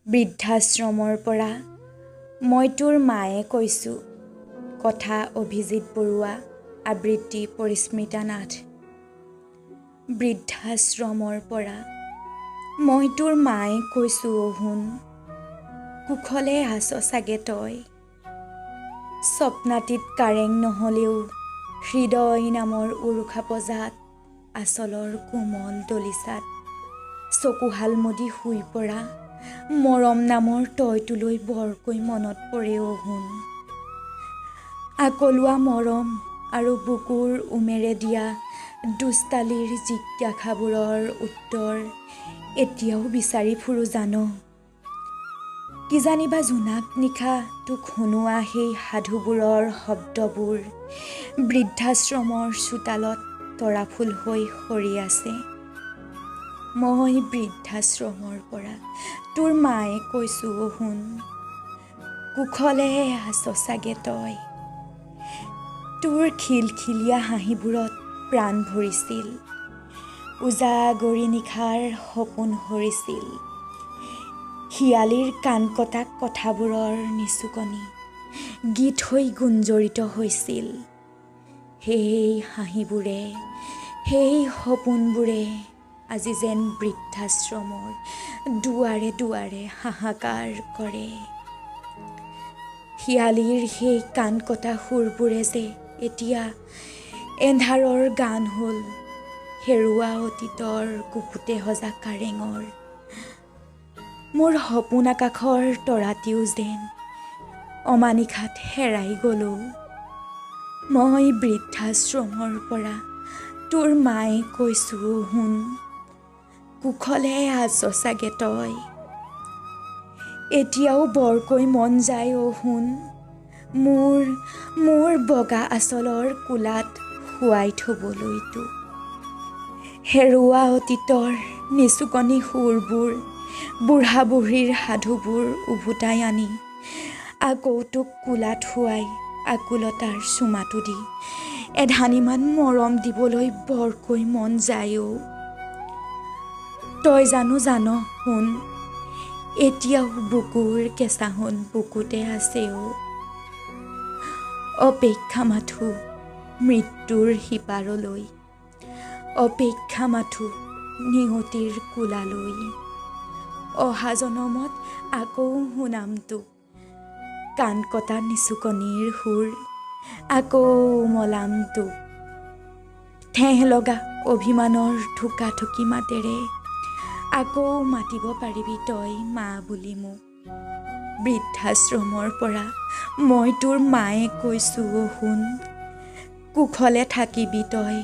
বৃদ্ধাশ্ৰমৰ পৰা মই তোৰ মায়ে কৈছোঁ। কথা অভিজিত বৰুৱা, আবৃত্তি পৰিস্মিতা নাথ। বৃদ্ধাশ্ৰমৰ পৰা মই তোৰ মায়ে কৈছোঁ অ সোণ, কুশলে আছ চাগে তই। স্বপ্নাতীত কাৰেং নহ'লেও হৃদয় নামৰ উৰুখা পঁজাত আঁচলৰ কোমল দলিচাত চকুহাল মুদি শুই পৰা মৰম নামৰ তইটোলৈ বৰকৈ মনত পৰে অ সোণ। আকলুৱা মৰম আৰু বুকুৰ উমেৰে দিয়া দুষ্টালিৰ জিজ্ঞাসাবোৰৰ উত্তৰ এতিয়াও বিচাৰি ফুৰোঁ জান। কিজানিবা জোনাক নিশা তোক শুনোৱা সেই সাধুবোৰৰ শব্দবোৰ বৃদ্ধাশ্ৰমৰ চোতালত তৰাফুল হৈ সৰি আছে। মই বৃদ্ধাশ্ৰমৰ পৰা তোৰ মায়ে কৈছোঁ অ সোণ, কুশলে আছ চাগে তই। তোৰ খিলখিলীয়া হাঁহিবোৰত প্ৰাণ ভৰিছিল, উজাগৰী নিশাৰ সপোন সৰিছিল, শিয়ালীৰ কাণ কটা কথাবোৰৰ নিচুকনি গীত হৈ গুঞ্জৰিত হৈছিল। সেই হাঁহিবোৰে, সেই সপোনবোৰে আজি যেন বৃদ্ধাশ্ৰমৰ দুৱাৰে দুৱাৰে হাহাকাৰ কৰে। শিয়ালীৰ সেই কাণ কটা সুৰবোৰে যে এতিয়া এন্ধাৰৰ গান হ'ল, হেৰুৱা অতীতৰ গুপুতে সজা কাৰেঙৰ। মোৰ সপোন আকাশৰ তৰাটিও যেন অমানিশাত হেৰাই গ'ল অ'। মই বৃদ্ধাশ্ৰমৰ পৰা তোৰ মায়ে কৈছোঁ অ সোণ, কুশলে আছ চাগে তই। এতিয়াও বৰকৈ মন যায় অ সোণ, মোৰ মোৰ বগা আঁচলৰ কোলাত শুৱাই থ'বলৈ তোক। হেৰুৱা অতীতৰ নিচুকনি সুৰবোৰ, বুঢ়া বুঢ়ীৰ সাধুবোৰ ওভোতাই আনি আকৌ তোক কোলাত শুৱাই আকুলতাৰ চুমাটো দি এধানিমান মৰম দিবলৈ বৰকৈ মন যায় অ'। তই জানো জান সোণ, এতিয়াও বুকুৰ কেঁচা সোণ বুকুতে আছে অ'। অপেক্ষা মাথোঁ মৃত্যুৰ সিপাৰলৈ, অপেক্ষা মাথোঁ নিয়তিৰ কোলালৈ। অহা জনমত আকৌ শুনাম তোক কাণ কটা নিচুকনিৰ সুৰ, আকৌ মলাম তোক ঠেহ লগা অভিমানৰ থোকাথুকি মাতেৰে। আকৌ মাতিব পাৰিবি তই মা বুলি মোক। বৃদ্ধাশ্ৰমৰ পৰা মই তোৰ মায়ে কৈছোঁ অ সোণ, কুশলে থাকিবি তই।